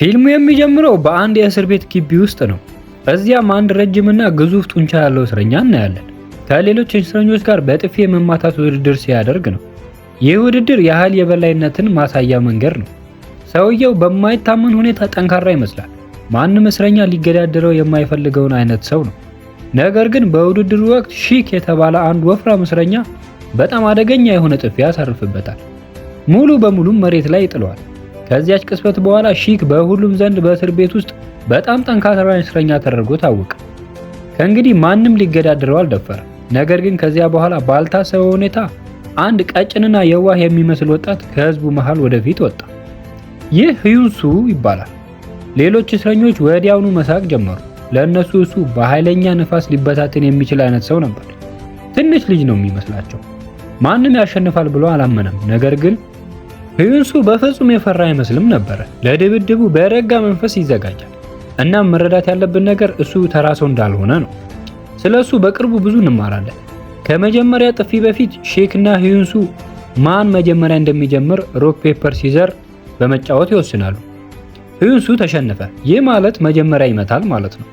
ፊልሙ የሚጀምረው በአንድ የእስር ቤት ግቢ ውስጥ ነው። እዚያም አንድ ረጅምና ግዙፍ ጡንቻ ያለው እስረኛ እናያለን። ከሌሎች እስረኞች ጋር በጥፊ የመማታት ውድድር ሲያደርግ ነው። ይህ ውድድር የኃይል የበላይነትን ማሳያ መንገድ ነው። ሰውየው በማይታመን ሁኔታ ጠንካራ ይመስላል። ማንም እስረኛ ሊገዳደረው የማይፈልገውን አይነት ሰው ነው። ነገር ግን በውድድሩ ወቅት ሺክ የተባለ አንድ ወፍራም እስረኛ በጣም አደገኛ የሆነ ጥፊ ያሳርፍበታል። ሙሉ በሙሉም መሬት ላይ ይጥለዋል። ከዚያች ቅጽበት በኋላ ሺክ በሁሉም ዘንድ በእስር ቤት ውስጥ በጣም ጠንካራ እስረኛ ተደርጎ ታወቀ። ከእንግዲህ ማንም ሊገዳደረው አልደፈረም። ነገር ግን ከዚያ በኋላ ባልታሰበ ሁኔታ አንድ ቀጭንና የዋህ የሚመስል ወጣት ከህዝቡ መሃል ወደፊት ወጣ። ይህ ህዩንሱ ይባላል። ሌሎች እስረኞች ወዲያውኑ መሳቅ ጀመሩ። ለእነሱ እሱ በኃይለኛ ንፋስ ሊበታተን የሚችል አይነት ሰው ነበር። ትንሽ ልጅ ነው የሚመስላቸው። ማንም ያሸንፋል ብሎ አላመነም። ነገር ግን ህዩንሱ በፍጹም የፈራ አይመስልም ነበር። ለድብድቡ በረጋ መንፈስ ይዘጋጃል። እናም መረዳት ያለብን ነገር እሱ ተራ ሰው እንዳልሆነ ነው። ስለ እሱ በቅርቡ ብዙ እንማራለን። ከመጀመሪያ ጥፊ በፊት ሼክና ህዩንሱ ማን መጀመሪያ እንደሚጀምር rock paper scissor በመጫወት ይወስናሉ። ህዩንሱ ተሸነፈ። ይህ ማለት መጀመሪያ ይመታል ማለት ነው።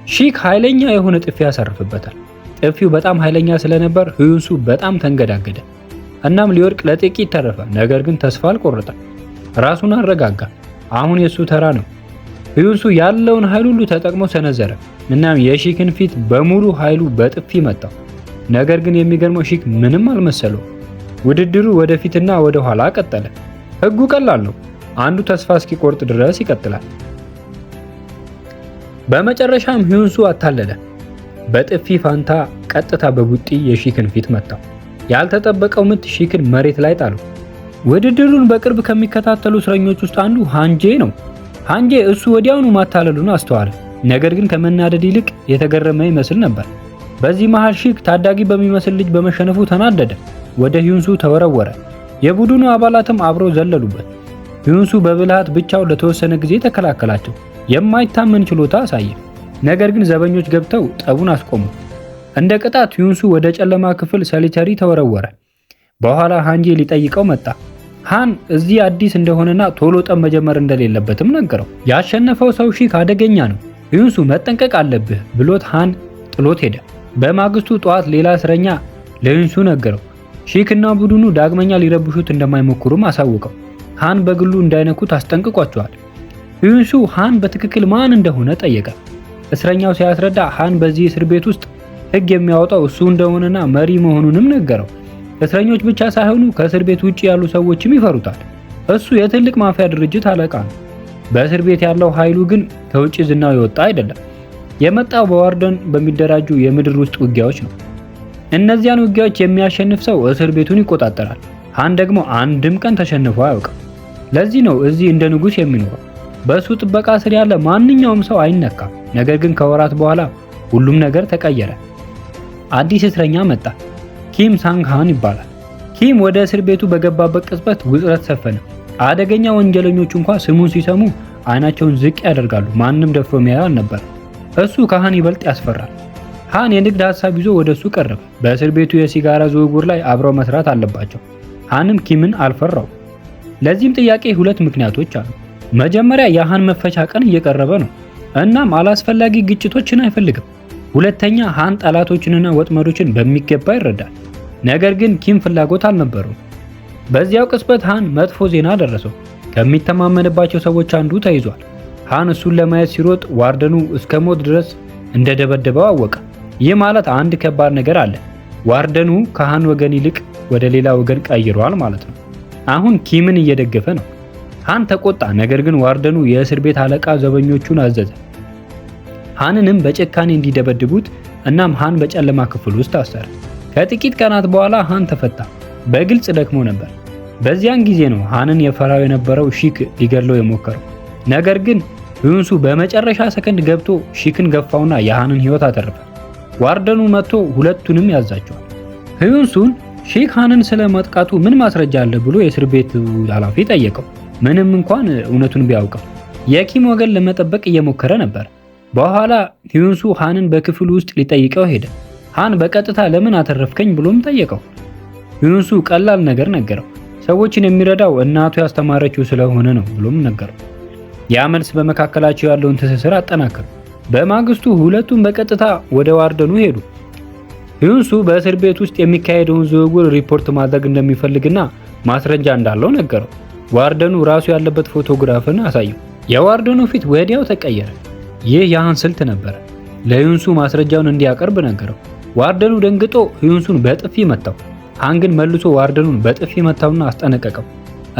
ሺክ ኃይለኛ የሆነ ጥፊ ያሳርፍበታል። ጥፊው በጣም ኃይለኛ ስለነበር ህዩንሱ በጣም ተንገዳገደ። እናም ሊወድቅ ለጥቂት ተረፈ። ነገር ግን ተስፋ አልቆረጠም። ራሱን አረጋጋ። አሁን የሱ ተራ ነው። ህዩንሱ ያለውን ኃይል ሁሉ ተጠቅሞ ሰነዘረ። እናም የሺክን ፊት በሙሉ ኃይሉ በጥፊ መታው። ነገር ግን የሚገርመው ሺክ ምንም አልመሰለው። ውድድሩ ወደፊትና ወደ ኋላ ቀጠለ። ህጉ ቀላል ነው። አንዱ ተስፋ እስኪቆርጥ ድረስ ይቀጥላል። በመጨረሻም ህዩንሱ አታለለ። በጥፊ ፋንታ ቀጥታ በቡጢ የሺክን ፊት መታው። ያልተጠበቀው ምት ሺክን መሬት ላይ ጣለው። ውድድሩን በቅርብ ከሚከታተሉ እስረኞች ውስጥ አንዱ ሃንጄ ነው። ሃንጄ እሱ ወዲያውኑ ማታለሉን አስተዋለ። ነገር ግን ከመናደድ ይልቅ የተገረመ ይመስል ነበር። በዚህ መሃል ሺክ ታዳጊ በሚመስል ልጅ በመሸነፉ ተናደደ። ወደ ሂዩንሱ ተወረወረ። የቡድኑ አባላትም አብረው ዘለሉበት። ሂዩንሱ በብልሃት ብቻው ለተወሰነ ጊዜ ተከላከላቸው። የማይታመን ችሎታ አሳየ። ነገር ግን ዘበኞች ገብተው ጠቡን አስቆሙ። እንደ ቅጣት ሂዩንሱ ወደ ጨለማ ክፍል solitary ተወረወረ። በኋላ ሃንጄ ሊጠይቀው መጣ። ሃን እዚህ አዲስ እንደሆነና ቶሎ ጠብ መጀመር እንደሌለበትም ነገረው። ያሸነፈው ሰው ሺክ አደገኛ ነው፣ ሂዩንሱ መጠንቀቅ አለብህ ብሎት ሃን ጥሎት ሄደ። በማግስቱ ጠዋት ሌላ እስረኛ ለሂዩንሱ ነገረው። ሺክና ቡድኑ ዳግመኛ ሊረብሹት እንደማይሞክሩም አሳወቀው። ሃን በግሉ እንዳይነኩት አስጠንቅቋቸዋል። ሂዩንሱ ሃን በትክክል ማን እንደሆነ ጠየቀ። እስረኛው ሲያስረዳ ሃን በዚህ እስር ቤት ውስጥ ሕግ የሚያወጣው እሱ እንደሆነና መሪ መሆኑንም ነገረው። እስረኞች ብቻ ሳይሆኑ ከእስር ቤት ውጪ ያሉ ሰዎችም ይፈሩታል። እሱ የትልቅ ማፊያ ድርጅት አለቃ ነው። በእስር ቤት ያለው ኃይሉ ግን ከውጪ ዝናው የወጣ አይደለም። የመጣው በ warden በሚደራጁ የምድር ውስጥ ውጊያዎች ነው። እነዚያን ውጊያዎች የሚያሸንፍ ሰው እስር ቤቱን ይቆጣጠራል። ሃን ደግሞ አንድም ቀን ተሸንፎ አያውቅም። ለዚህ ነው እዚህ እንደ ንጉሥ የሚኖረው። በእሱ ጥበቃ ስር ያለ ማንኛውም ሰው አይነካም። ነገር ግን ከወራት በኋላ ሁሉም ነገር ተቀየረ። አዲስ እስረኛ መጣ። ኪም ሳንግሃን ይባላል። ኪም ወደ እስር ቤቱ በገባበት ቅጽበት ውጥረት ሰፈነ። አደገኛ ወንጀለኞች እንኳ ስሙን ሲሰሙ አይናቸውን ዝቅ ያደርጋሉ። ማንም ደፍሮ የሚያየው አልነበር። እሱ ከሃን ይበልጥ ያስፈራል። ሃን የንግድ ሀሳብ ይዞ ወደ እሱ ቀረበ። በእስር ቤቱ የሲጋራ ዝውውር ላይ አብረው መስራት አለባቸው። ሃንም ኪምን አልፈራው። ለዚህም ጥያቄ ሁለት ምክንያቶች አሉ። መጀመሪያ የሃን መፈቻ ቀን እየቀረበ ነው። እናም አላስፈላጊ ግጭቶችን አይፈልግም። ሁለተኛ ሃን ጠላቶችንና ወጥመዶችን በሚገባ ይረዳል። ነገር ግን ኪም ፍላጎት አልነበረውም። በዚያው ቅጽበት ሃን መጥፎ ዜና ደረሰው። ከሚተማመንባቸው ሰዎች አንዱ ተይዟል። ሃን እሱን ለማየት ሲሮጥ warden ኑ እስከ ሞት ድረስ እንደደበደበው አወቀ። ይህ ማለት አንድ ከባድ ነገር አለ። warden ኑ ከሃን ወገን ይልቅ ወደ ሌላ ወገን ቀይሯል ማለት ነው። አሁን ኪምን እየደገፈ ነው። ሃን ተቆጣ። ነገር ግን warden ኑ የእስር ቤት አለቃ ዘበኞቹን አዘዘ፣ ሃንንም በጭካኔ እንዲደበድቡት። እናም ሃን በጨለማ ክፍል ውስጥ ታሰረ። ከጥቂት ቀናት በኋላ ሃን ተፈታ። በግልጽ ደክሞ ነበር። በዚያን ጊዜ ነው ሃንን የፈራው የነበረው ሺክ ሊገድለው የሞከረው። ነገር ግን ሂዩንሱ በመጨረሻ ሰከንድ ገብቶ ሺክን ገፋውና የሃንን ሕይወት አተረፈ። warden ኑ መጥቶ ሁለቱንም ያዛቸዋል። ሂዩንሱን ሺክ ሃንን ስለ ማጥቃቱ ምን ማስረጃ አለ ብሎ የእስር ቤቱ ኃላፊ ጠየቀው። ምንም እንኳን እውነቱን ቢያውቅም የኪም ወገን ለመጠበቅ እየሞከረ ነበር። በኋላ ሂዩንሱ ሃንን በክፍሉ ውስጥ ሊጠይቀው ሄደ። ሃን በቀጥታ ለምን አተረፍከኝ ብሎም ጠየቀው። ሂዩንሱ ቀላል ነገር ነገረው። ሰዎችን የሚረዳው እናቱ ያስተማረችው ስለሆነ ነው ብሎም ነገረው። ያ መልስ በመካከላቸው ያለውን ትስስር አጠናከሩ። በማግስቱ ሁለቱም በቀጥታ ወደ warden ኑ ሄዱ። ሂዩንሱ በእስር ቤት ውስጥ የሚካሄደውን ዝውውር ሪፖርት ማድረግ እንደሚፈልግና ማስረጃ እንዳለው ነገረው። Warden ኑ ራሱ ያለበት ፎቶግራፍን አሳየው። የ warden ኑ ፊት ወዲያው ተቀየረ። ይህ የሃን ስልት ነበረ። ለሂዩንሱ ማስረጃውን እንዲያቀርብ ነገረው። Warden ኑ ደንግጦ ሂዩንሱን በጥፊ መታው። ሃን ግን መልሶ warden ኑን በጥፊ መታውና አስጠነቀቀው።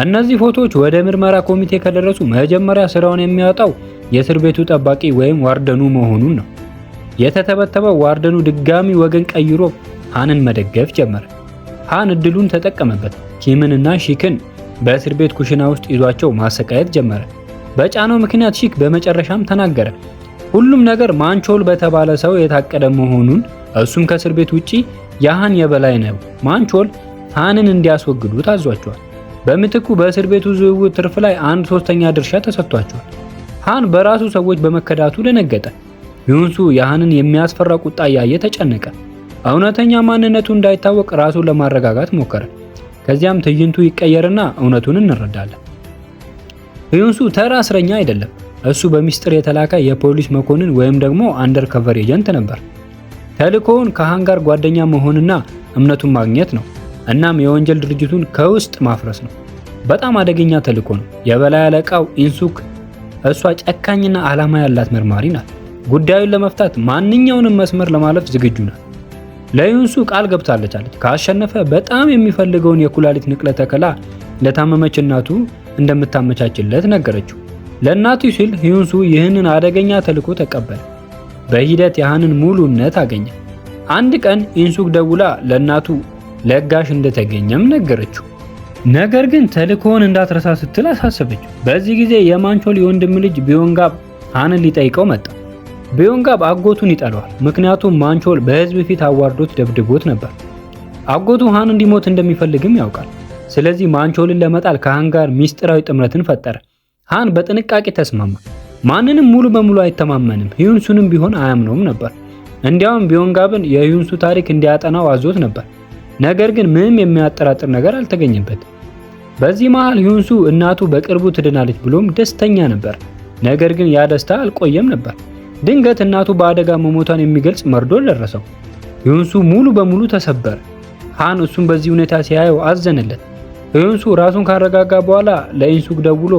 እነዚህ ፎቶዎች ወደ ምርመራ ኮሚቴ ከደረሱ መጀመሪያ ስራውን የሚያጣው የእስር ቤቱ ጠባቂ ወይም warden ኑ መሆኑን ነው። የተተበተበው warden ኑ ድጋሚ ወገን ቀይሮ ሃንን መደገፍ ጀመረ። ሃን እድሉን ተጠቀመበት። ኪምንና ሺክን በእስር ቤት ኩሽና ውስጥ ይዟቸው ማሰቃየት ጀመረ። በጫናው ምክንያት ሺክ በመጨረሻም ተናገረ። ሁሉም ነገር ማንቾል በተባለ ሰው የታቀደ መሆኑን፣ እሱም ከእስር ቤት ውጪ የሃን የበላይ ነው። ማንቾል ሃንን እንዲያስወግዱ ታዟቸዋል። በምትኩ በእስር ቤቱ ዝውውር ትርፍ ላይ 1/3 ድርሻ ተሰጥቷቸዋል። ሃን በራሱ ሰዎች በመከዳቱ ደነገጠ። ሂዩንሱ የሃንን የሚያስፈራ ቁጣ እያየ ተጨነቀ። እውነተኛ ማንነቱ እንዳይታወቅ ራሱን ለማረጋጋት ሞከረ። ከዚያም ትዕይንቱ ይቀየርና እውነቱን እንረዳለን። ሂዩንሱ ተራ እስረኛ አይደለም። እሱ በሚስጥር የተላከ የፖሊስ መኮንን ወይም ደግሞ undercover agent ነበር። ተልእኮውን ከሃን ጋር ጓደኛ መሆንና እምነቱን ማግኘት ነው። እናም የወንጀል ድርጅቱን ከውስጥ ማፍረስ ነው። በጣም አደገኛ ተልእኮ ነው። የበላይ አለቃው ኢንሱክ፣ እሷ ጨካኝና ዓላማ ያላት መርማሪ ናት። ጉዳዩን ለመፍታት ማንኛውንም መስመር ለማለፍ ዝግጁ ናት። ለዩንሱ ቃል ገብታለች አለች። ካሸነፈ በጣም የሚፈልገውን የኩላሊት ንቅለ ተከላ ለታመመች እናቱ እንደምታመቻችለት ነገረችው። ለእናቱ ሲል ሂዩንሱ ይህንን አደገኛ ተልእኮ ተቀበለ። በሂደት የሃንን ሙሉ እምነት አገኘ። አንድ ቀን ኢንሱክ ደውላ ለእናቱ ለጋሽ እንደተገኘም ነገረችው። ነገር ግን ተልእኮውን እንዳትረሳ ስትል አሳሰበችው። በዚህ ጊዜ የማንቾል የወንድም ልጅ ቢዮንጋብ ሃንን ሊጠይቀው መጣ። ቢዮንጋብ አጎቱን ይጠላዋል። ምክንያቱም ማንቾል በህዝብ ፊት አዋርዶት ደብድቦት ነበር። አጎቱ ሃን እንዲሞት እንደሚፈልግም ያውቃል። ስለዚህ ማንቾልን ለመጣል ከሃን ጋር ሚስጥራዊ ጥምረትን ፈጠረ። ሃን በጥንቃቄ ተስማማ። ማንንም ሙሉ በሙሉ አይተማመንም። ሂዩንሱንም ቢሆን አያምነውም ነበር። እንዲያውም ቢዮንጋብን የሂዩንሱ ታሪክ እንዲያጠናው አዞት ነበር። ነገር ግን ምንም የሚያጠራጥር ነገር አልተገኘበት። በዚህ መሃል ሂዩንሱ እናቱ በቅርቡ ትድናለች ብሎም ደስተኛ ነበር። ነገር ግን ያ ደስታ አልቆየም ነበር። ድንገት እናቱ በአደጋ መሞቷን የሚገልጽ መርዶ ደረሰው። ሂዩንሱ ሙሉ በሙሉ ተሰበረ። ሃን እሱን በዚህ ሁኔታ ሲያየው አዘነለት። ሂዩንሱ ራሱን ካረጋጋ በኋላ ለኢንሱክ ደውሎ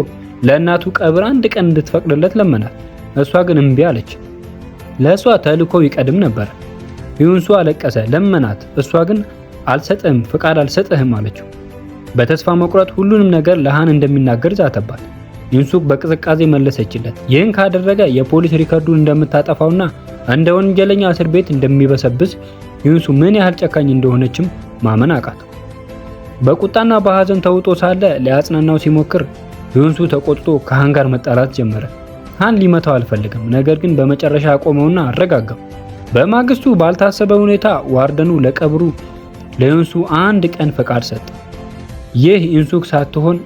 ለእናቱ ቀብር አንድ ቀን እንድትፈቅድለት ለመናት። እሷ ግን እምቢ አለች። ለእሷ ተልእኮው ይቀድም ነበር። ሂዩንሱ አለቀሰ፣ ለመናት። እሷ ግን አልሰጥህም፣ ፍቃድ አልሰጥህም አለችው። በተስፋ መቁረጥ ሁሉንም ነገር ለሃን እንደሚናገር ዛተባት። ኢንሱክ በቅዝቃዜ መለሰችለት። ይህን ካደረገ የፖሊስ record ኡን እንደምታጠፋውና እንደ ወንጀለኛ እስር ቤት እንደሚበሰብስ፣ ሂዩንሱ ምን ያህል ጨካኝ እንደሆነችም ማመን አቃተው። በቁጣና በሐዘን ተውጦ ሳለ ሊያጽናናው ሲሞክር ሂዩንሱ ተቆጥቶ ከሃን ጋር መጣላት ጀመረ። ሃን ሊመታው አልፈለገም። ነገር ግን በመጨረሻ አቆመውና አረጋጋው። በማግስቱ ባልታሰበ ሁኔታ warden ኑ ለቀብሩ ለዩንሱ አንድ ቀን ፈቃድ ሰጠ። ይህ ኢንሱክ ሳትሆን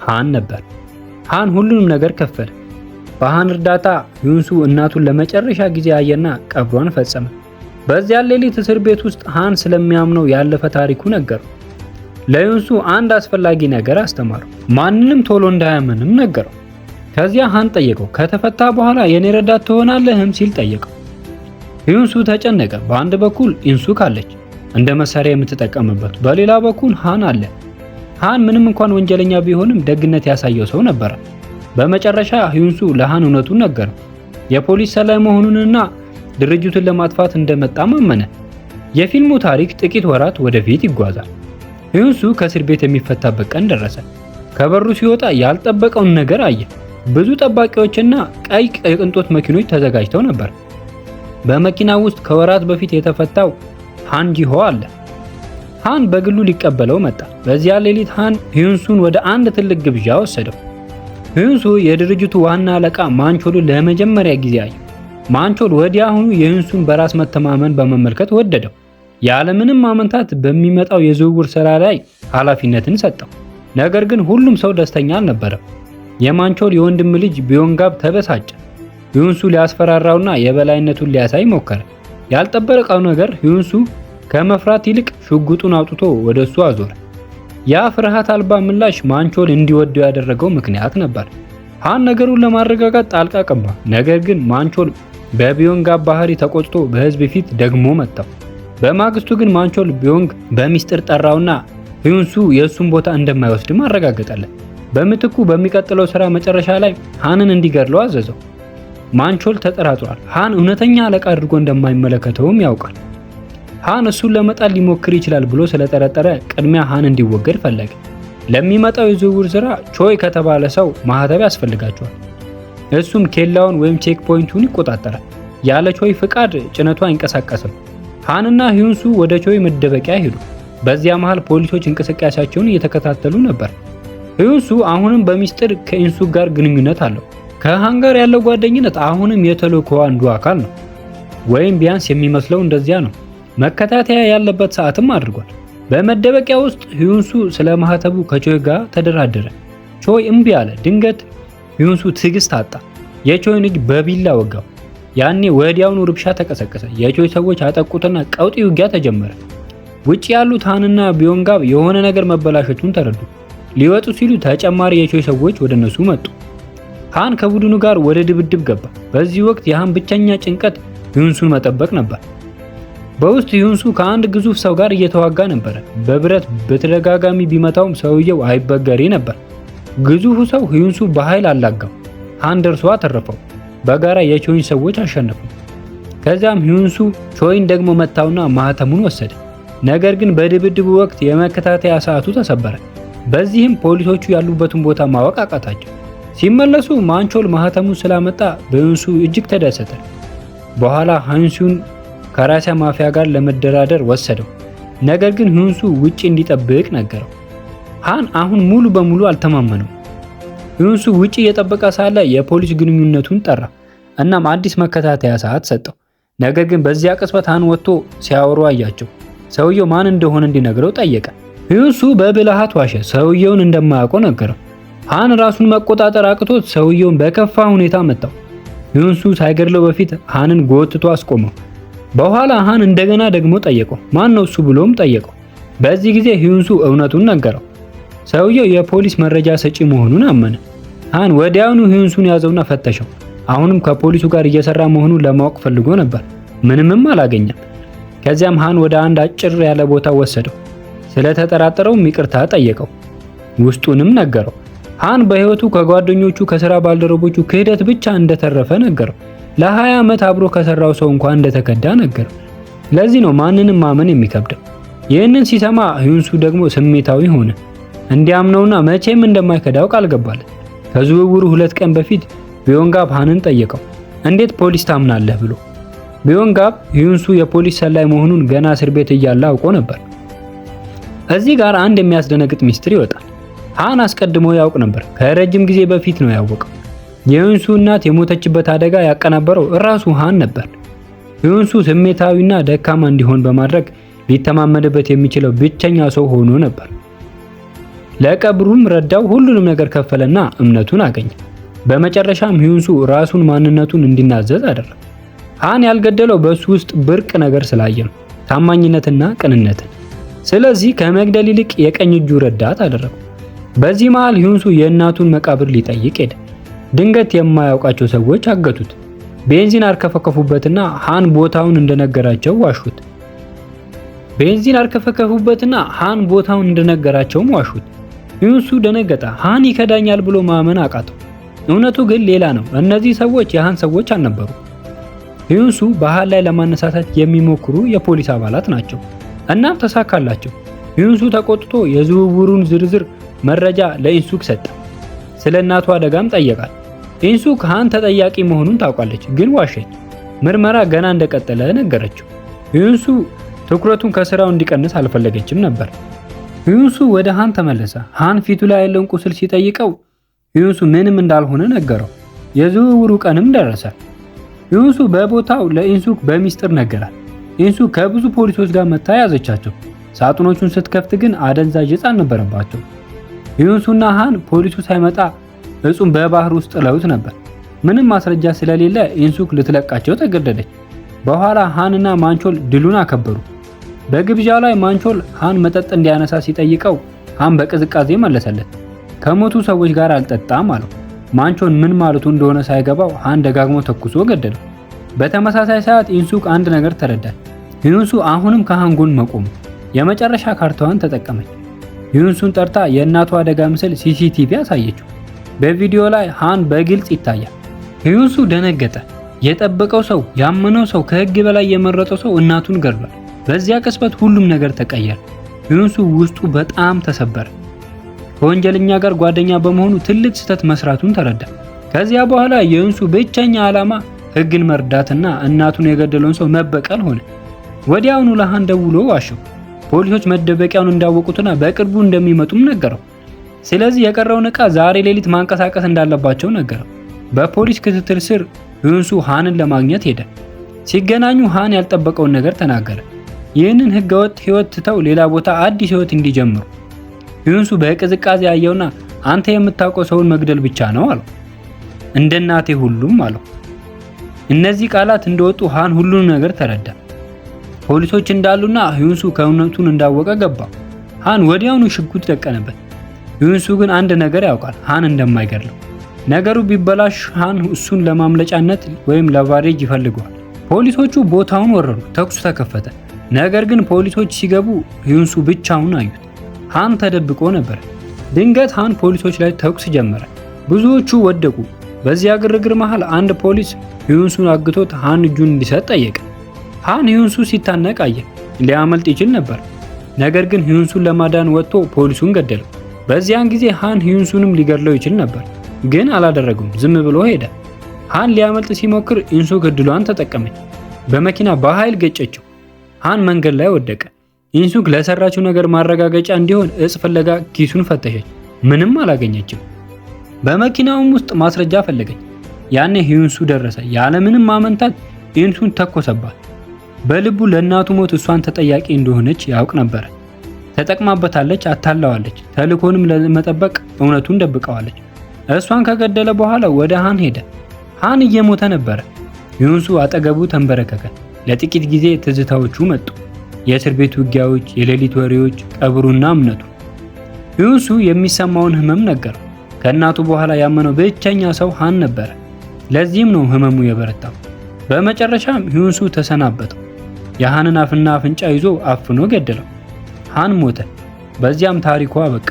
ሃን ነበር። ሃን ሁሉንም ነገር ከፈለ። በሃን እርዳታ ዩንሱ እናቱን ለመጨረሻ ጊዜ አየና ቀብሯን ፈጸመ። በዚያ ሌሊት እስር ቤት ውስጥ ሃን ስለሚያምነው ያለፈ ታሪኩ ነገረው። ለዩንሱ አንድ አስፈላጊ ነገር አስተማረው። ማንንም ቶሎ እንዳያምንም ነገረው። ከዚያ ሃን ጠየቀው፣ ከተፈታ በኋላ የኔ ረዳት ትሆናለህም ሲል ጠየቀው። ዩንሱ ተጨነቀ። በአንድ በኩል ኢንሱክ አለች እንደ መሳሪያ የምትጠቀምበት፣ በሌላ በኩል ሃን አለ። ሃን ምንም እንኳን ወንጀለኛ ቢሆንም ደግነት ያሳየው ሰው ነበር። በመጨረሻ ሂዩንሱ ለሃን እውነቱን ነገረው። የፖሊስ ሰላይ መሆኑንና ድርጅቱን ለማጥፋት እንደመጣም አመነ። የፊልሙ ታሪክ ጥቂት ወራት ወደፊት ይጓዛል። ሂዩንሱ ከእስር ቤት የሚፈታበት ቀን ደረሰ። ከበሩ ሲወጣ ያልጠበቀውን ነገር አየ። ብዙ ጠባቂዎችና ቀይ የቅንጦት መኪኖች ተዘጋጅተው ነበር። በመኪና ውስጥ ከወራት በፊት የተፈታው ሃን ጂሆ አለ። ሃን በግሉ ሊቀበለው መጣ። በዚያ ሌሊት ሃን ሂዩንሱን ወደ አንድ ትልቅ ግብዣ ወሰደው። ሂዩንሱ የድርጅቱ ዋና አለቃ ማንቾልን ለመጀመሪያ ጊዜ አየ። ማንቾል ወዲያውኑ የሂዩንሱን በራስ መተማመን በመመልከት ወደደው። ያለምንም ማመንታት በሚመጣው የዝውውር ስራ ላይ ኃላፊነትን ሰጠው። ነገር ግን ሁሉም ሰው ደስተኛ አልነበረም። የማንቾል የወንድም ልጅ ቢዮንጋብ ተበሳጨ። ሂዩንሱ ሊያስፈራራውና የበላይነቱን ሊያሳይ ሞከረ። ያልጠበቀው ነገር ሂዩንሱ ከመፍራት ይልቅ ሽጉጡን አውጥቶ ወደ እሱ አዞረ። ያ ፍርሃት አልባ ምላሽ ማንቾል እንዲወደው ያደረገው ምክንያት ነበር። ሃን ነገሩን ለማረጋጋት ጣልቃ ገባ። ነገር ግን ማንቾል በቢዮንግ ባህሪ ተቆጥቶ በህዝብ ፊት ደግሞ መታው። በማግስቱ ግን ማንቾል ቢዮንግ በሚስጥር ጠራውና ሂዩንሱ የእሱን ቦታ እንደማይወስድም አረጋገጠለት። በምትኩ በሚቀጥለው ስራ መጨረሻ ላይ ሃንን እንዲገድለው አዘዘው። ማንቾል ተጠራጥሯል። ሃን እውነተኛ አለቃ አድርጎ እንደማይመለከተውም ያውቃል። ሃን እሱን ለመጣል ሊሞክር ይችላል ብሎ ስለጠረጠረ ቅድሚያ ሃን እንዲወገድ ፈለገ። ለሚመጣው የዝውውር ስራ ቾይ ከተባለ ሰው ማህተብ ያስፈልጋቸዋል። እሱም ኬላውን ወይም check point ኡን ይቆጣጠራል። ያለ ቾይ ፍቃድ ጭነቱ አይንቀሳቀስም። ሃንና ሂዩንሱ ወደ ቾይ መደበቂያ ሄዱ። በዚያ መሃል ፖሊሶች እንቅስቃሴያቸውን እየተከታተሉ ነበር። ሂዩንሱ አሁንም በሚስጥር ከኢንሱ ጋር ግንኙነት አለው። ከሃን ጋር ያለው ጓደኝነት አሁንም የተልእኮው አንዱ አካል ነው፣ ወይም ቢያንስ የሚመስለው እንደዚያ ነው። መከታተያ ያለበት ሰዓትም አድርጓል። በመደበቂያ ውስጥ ሂዩንሱ ስለ ማህተቡ ከቾይ ጋር ተደራደረ። ቾይ እምቢ አለ። ድንገት ሂዩንሱ ትዕግስት አጣ። የቾይን እጅ በቢላ ወጋው። ያኔ ወዲያውኑ ርብሻ ተቀሰቀሰ። የቾይ ሰዎች አጠቁትና ቀውጢ ውጊያ ተጀመረ። ውጭ ያሉት ሃንና ቢዮንጋብ የሆነ ነገር መበላሸቱን ተረዱ። ሊወጡ ሲሉ ተጨማሪ የቾይ ሰዎች ወደ እነሱ መጡ። ሃን ከቡድኑ ጋር ወደ ድብድብ ገባ። በዚህ ወቅት የሃን ብቸኛ ጭንቀት ሂዩንሱን መጠበቅ ነበር። በውስጥ ሂዩንሱ ከአንድ ግዙፍ ሰው ጋር እየተዋጋ ነበረ። በብረት በተደጋጋሚ ቢመታውም ሰውየው አይበገሬ ነበር። ግዙፉ ሰው ሂዩንሱ በኃይል አላጋው። ሃን ደርሶ አተረፈው። በጋራ የቾይን ሰዎች አሸነፉ። ከዚያም ሂዩንሱ ቾይን ደግሞ መታውና ማህተሙን ወሰደ። ነገር ግን በድብድቡ ወቅት የመከታተያ ሰዓቱ ተሰበረ። በዚህም ፖሊሶቹ ያሉበትን ቦታ ማወቅ አቃታቸው። ሲመለሱ ማንቾል ማህተሙን ስላመጣ በሂዩንሱ እጅግ ተደሰተ። በኋላ ሂዩንሱን ከራሲያ ማፊያ ጋር ለመደራደር ወሰደው። ነገር ግን ሂዩንሱ ውጪ እንዲጠብቅ ነገረው። ሃን አሁን ሙሉ በሙሉ አልተማመነው። ሂዩንሱ ውጪ እየጠበቀ ሳለ የፖሊስ ግንኙነቱን ጠራ። እናም አዲስ መከታተያ ሰዓት ሰጠው። ነገር ግን በዚያ ቅጽበት ሃን ወጥቶ ሲያወሩ አያቸው። ሰውየው ማን እንደሆነ እንዲነግረው ጠየቀ። ሂዩንሱ በብልሃት ዋሸ። ሰውየውን እንደማያውቀው ነገረው። ሃን ራሱን መቆጣጠር አቅቶት ሰውየውን በከፋ ሁኔታ መታው። ሂዩንሱ ሳይገድለው በፊት ሃንን ጎትቶ አስቆመው። በኋላ ሃን እንደገና ደግሞ ጠየቀው። ማን ነው እሱ ብሎም ጠየቀው። በዚህ ጊዜ ሂዩንሱ እውነቱን ነገረው። ሰውየው የፖሊስ መረጃ ሰጪ መሆኑን አመነ። ሃን ወዲያውኑ ሂዩንሱን ያዘውና ፈተሸው። አሁንም ከፖሊሱ ጋር እየሰራ መሆኑን ለማወቅ ፈልጎ ነበር። ምንምም አላገኘም። ከዚያም ሃን ወደ አንድ አጭር ያለ ቦታ ወሰደው። ስለተጠራጠረውም ይቅርታ ጠየቀው። ውስጡንም ነገረው። ሃን በህይወቱ ከጓደኞቹ ከስራ ባልደረቦቹ ክህደት ብቻ እንደተረፈ ነገረው። ለ20 ዓመት አብሮ ከሰራው ሰው እንኳን እንደተከዳ ነገረው። ለዚህ ነው ማንንም ማመን የሚከብደው። ይህንን ሲሰማ ሂዩንሱ ደግሞ ስሜታዊ ሆነ። እንዲያምነውና መቼም እንደማይከዳው ቃል ገባለት። ከዝውውሩ 2 ቀን በፊት ቢዮንጋብ ሃንን ጠየቀው፣ እንዴት ፖሊስ ታምናለህ ብሎ። ቢዮንጋብ ሂዩንሱ የፖሊስ ሰላይ መሆኑን ገና እስር ቤት እያለ አውቆ ነበር። እዚህ ጋር አንድ የሚያስደነግጥ ሚስጥር ይወጣል። ሃን አስቀድሞ ያውቅ ነበር። ከረጅም ጊዜ በፊት ነው ያወቀው። የሂዩንሱ እናት የሞተችበት አደጋ ያቀናበረው እራሱ ሃን ነበር። ሂዩንሱ ስሜታዊና ደካማ እንዲሆን በማድረግ ሊተማመንበት የሚችለው ብቸኛ ሰው ሆኖ ነበር። ለቀብሩም ረዳው፣ ሁሉንም ነገር ከፈለና እምነቱን አገኘ። በመጨረሻም ሂዩንሱ ራሱን ማንነቱን እንዲናዘዝ አደረገ። ሃን ያልገደለው በሱ ውስጥ ብርቅ ነገር ስላየ ነው፣ ታማኝነትና ቅንነትን። ስለዚህ ከመግደል ይልቅ የቀኝ እጁ ረዳት አደረገው። በዚህ መሃል ሂዩንሱ የእናቱን መቃብር ሊጠይቅ ሄደ። ድንገት የማያውቃቸው ሰዎች አገቱት። ቤንዚን አርከፈከፉበትና ሃን ቦታውን እንደነገራቸው ዋሹት። ቤንዚን አርከፈከፉበትና ሃን ቦታውን እንደነገራቸውም ዋሹት። ሂዩንሱ ደነገጠ። ሃን ይከዳኛል ብሎ ማመን አቃተው። እውነቱ ግን ሌላ ነው። እነዚህ ሰዎች የሃን ሰዎች አልነበሩ። ሂዩንሱ በሃን ላይ ለማነሳሳት የሚሞክሩ የፖሊስ አባላት ናቸው። እናም ተሳካላቸው። ሂዩንሱ ተቆጥቶ የዝውውሩን ዝርዝር መረጃ ለኢንሱክ ሰጠ። ስለ እናቱ አደጋም ጠየቃት። ኢንሱክ ሃን ተጠያቂ መሆኑን ታውቃለች፣ ግን ዋሸች። ምርመራ ገና እንደቀጠለ ነገረችው። ሂዩንሱ ትኩረቱን ከስራው እንዲቀንስ አልፈለገችም ነበር። ሂዩንሱ ወደ ሃን ተመለሰ። ሃን ፊቱ ላይ ያለውን ቁስል ሲጠይቀው ሂዩንሱ ምንም እንዳልሆነ ነገረው። የዝውውሩ ቀንም ደረሰ። ሂዩንሱ በቦታው ለኢንሱክ በሚስጥር ነገራት። ኢንሱክ ከብዙ ፖሊሶች ጋር መጥታ ያዘቻቸው። ሳጥኖቹን ስትከፍት ግን አደንዛዥ እጽ አልነበረባቸው። ሂዩንሱና ሃን ፖሊሱ ሳይመጣ እጹን በባህር ውስጥ ጥለውት ነበር። ምንም ማስረጃ ስለሌለ ኢንሱክ ልትለቃቸው ተገደደች። በኋላ ሃንና ማንቾል ድሉን አከበሩ። በግብዣው ላይ ማንቾል ሃን መጠጥ እንዲያነሳ ሲጠይቀው ሃን በቅዝቃዜ መለሰለት። ከሞቱ ሰዎች ጋር አልጠጣም አለው። ማንቾን ምን ማለቱ እንደሆነ ሳይገባው ሃን ደጋግሞ ተኩሶ ገደለው። በተመሳሳይ ሰዓት ኢንሱክ አንድ ነገር ተረዳች። ሂዩንሱ አሁንም ከሃን ጎን መቆሙ። የመጨረሻ ካርታዋን ተጠቀመች። ሂዩንሱን ጠርታ የእናቱ አደጋ ምስል CCTV አሳየችው። በቪዲዮ ላይ ሃን በግልጽ ይታያል። ሂዩንሱ ደነገጠ። የጠበቀው ሰው፣ ያመነው ሰው፣ ከህግ በላይ የመረጠው ሰው እናቱን ገድሏል። በዚያ ቅጽበት ሁሉም ነገር ተቀየረ። ሂዩንሱ ውስጡ በጣም ተሰበረ። ከወንጀለኛ ጋር ጓደኛ በመሆኑ ትልቅ ስህተት መስራቱን ተረዳ። ከዚያ በኋላ የሂዩንሱ ብቸኛ ዓላማ ህግን መርዳትና እናቱን የገደለውን ሰው መበቀል ሆነ። ወዲያውኑ ለሃን ደውሎ ዋሸው። ፖሊሶች መደበቂያውን እንዳወቁትና በቅርቡ እንደሚመጡም ነገረው። ስለዚህ የቀረውን ዕቃ ዛሬ ሌሊት ማንቀሳቀስ እንዳለባቸው ነገረው። በፖሊስ ክትትል ስር ሂዩንሱ ሃንን ለማግኘት ሄደ። ሲገናኙ ሃን ያልጠበቀውን ነገር ተናገረ። ይህንን ህገወጥ ህይወት ትተው ሌላ ቦታ አዲስ ህይወት እንዲጀምሩ። ሂዩንሱ በቅዝቃዜ አየውና አንተ የምታውቀው ሰውን መግደል ብቻ ነው አለው። እንደ እናቴ ሁሉም አለው። እነዚህ ቃላት እንደወጡ ሃን ሁሉንም ነገር ተረዳ። ፖሊሶች እንዳሉና ሂዩንሱ ከእውነቱን እንዳወቀ ገባ። ሃን ወዲያውኑ ሽጉጥ ደቀነበት። ሂዩንሱ ግን አንድ ነገር ያውቃል፣ ሃን እንደማይገድለው። ነገሩ ቢበላሽ ሃን እሱን ለማምለጫነት ወይም leverage ይፈልገዋል። ፖሊሶቹ ቦታውን ወረሩ፣ ተኩሱ ተከፈተ። ነገር ግን ፖሊሶች ሲገቡ ሂዩንሱ ብቻውን አዩት። ሃን ተደብቆ ነበር። ድንገት ሃን ፖሊሶች ላይ ተኩስ ጀመረ። ብዙዎቹ ወደቁ። በዚያ ግርግር መሃል አንድ ፖሊስ ሂዩንሱን አግቶት ሃን እጁን እንዲሰጥ ጠየቀ። ሃን ሂዩንሱ ሲታነቅ አየ። ሊያመልጥ ይችል ነበር። ነገር ግን ሂዩንሱን ለማዳን ወጥቶ ፖሊሱን ገደለው። በዚያን ጊዜ ሃን ሂዩንሱንም ሊገድለው ይችል ነበር፣ ግን አላደረገውም። ዝም ብሎ ሄደ። ሃን ሊያመልጥ ሲሞክር ኢንሱክ እድሏን ተጠቀመች። በመኪና በኃይል ገጨችው። ሃን መንገድ ላይ ወደቀ። ኢንሱክ ለሰራችው ነገር ማረጋገጫ እንዲሆን እጽ ፍለጋ ኪሱን ፈተሸች። ምንም አላገኘችም። በመኪናውም ውስጥ ማስረጃ ፈለገች። ያኔ ሂዩንሱ ደረሰ። ያለምንም ማመንታት ኢንሱን ተኮሰባት። በልቡ ለእናቱ ሞት እሷን ተጠያቂ እንደሆነች ያውቅ ነበር። ተጠቅማበታለች፣ አታለዋለች። ተልእኮንም ለመጠበቅ እውነቱን ደብቀዋለች። እሷን ከገደለ በኋላ ወደ ሃን ሄደ። ሃን እየሞተ ነበረ። ሂዩንሱ አጠገቡ ተንበረከከ። ለጥቂት ጊዜ ትዝታዎቹ መጡ። የእስር ቤት ውጊያዎች፣ የሌሊት ወሬዎች፣ ቀብሩና እምነቱ። ሂዩንሱ የሚሰማውን ህመም ነገረው። ከእናቱ በኋላ ያመነው ብቸኛ ሰው ሃን ነበረ። ለዚህም ነው ህመሙ የበረታው። በመጨረሻም ሂዩንሱ ተሰናበተው። የሃንን አፍና አፍንጫ ይዞ አፍኖ ገደለው። ሃን ሞተ። በዚያም ታሪኩ አበቃ።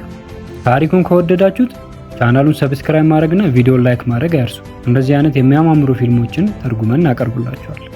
ታሪኩን ከወደዳችሁት ቻናሉን subscribe ማድረግና ቪዲዮ like ማድረግ አይርሱ። እንደዚህ አይነት የሚያማምሩ ፊልሞችን ተርጉመን እናቀርብላችኋለን።